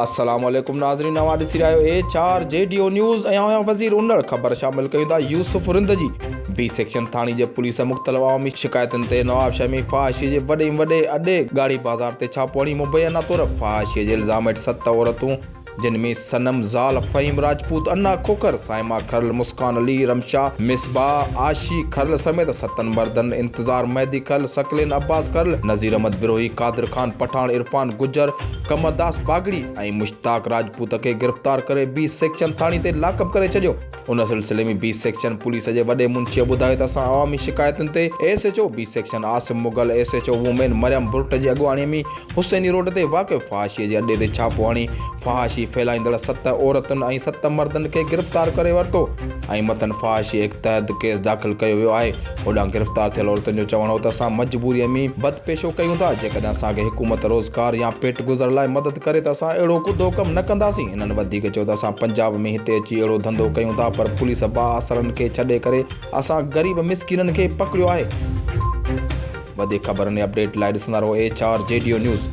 السلام عليڪم ناظرين اوهان ڏسي رهيا آهيو H R G D O news ۽ آهيان وزير انڙ خبر شامل ڪيون ٿا يوسف رند جي بي سيڪشن ٿاڻي جي پوليس مختلف عوامي شڪايتن تي نوابشاهه ۾ فحاشي جي وڏي ۾ وڏي اڏي ڳاڙهي بازار تي ڇاپو هڻي مبينا طور فحاشي جي الزام هيٺ ست عورتون جن ۾ صنم زال فهيم راجپوت، انا کوکر، صائمه کرل، مسڪان علي، رمشا، مصباح، عاشي کرل سميت ستن مردن انتظار مهدي کرل، ثقلين عباس کرل، نذير احمد بروهي، قادر خان پٺاڻ، عرفان گجر، قمرداس باگڙي ۽ مشتاق راجپوت کي گرفتار ڪري بي سيڪشن ٿاڻي تي لاڪپ ڪري ڇڏيو. ان سلسلي ۾ بي سيڪشن پوليس جي وڏي منشيء ٻڌايو ته اسان عوامي شڪايتن تي S H O B section Asim Mughal, S H O women Maryam Barot جي اڳواڻي ۾ حسيني روڊ تي واقع فحاشي جي اڏي تي ڇاپو هڻي فحاشي ڦهلائيندڙ ست عورتن ۽ ست مردن کي گرفتار ڪري ورتو ۽ مٿن فحاشي ايڪٽ تحت ڪيس داخل ڪيو ويو آهي. هوڏانهن گرفتار ٿيل عورتن جو چوڻ هو ته اسان مجبوريء ۾ بد پيشو ڪيون ٿا، جيڪڏهن اسان کي حڪومت روزگار يا پيٽ گذر لاء مدد ڪري ته اسان اهڙو ڪڌو ڪم نه ڪنداسين. هنن وڌيڪ چيو ته اسان پنجاب ۾ هتي اچي اهڙو ڌنڌو ڪيون ٿا پر پوليس بااثرن کي ڇڏي ڪري اسان غريب مسڪينن کي پڪڙيو آهي. وڌيڪ خبرن ۽ اپڊيٽ لاء ڏسندا رهو H R G D O news.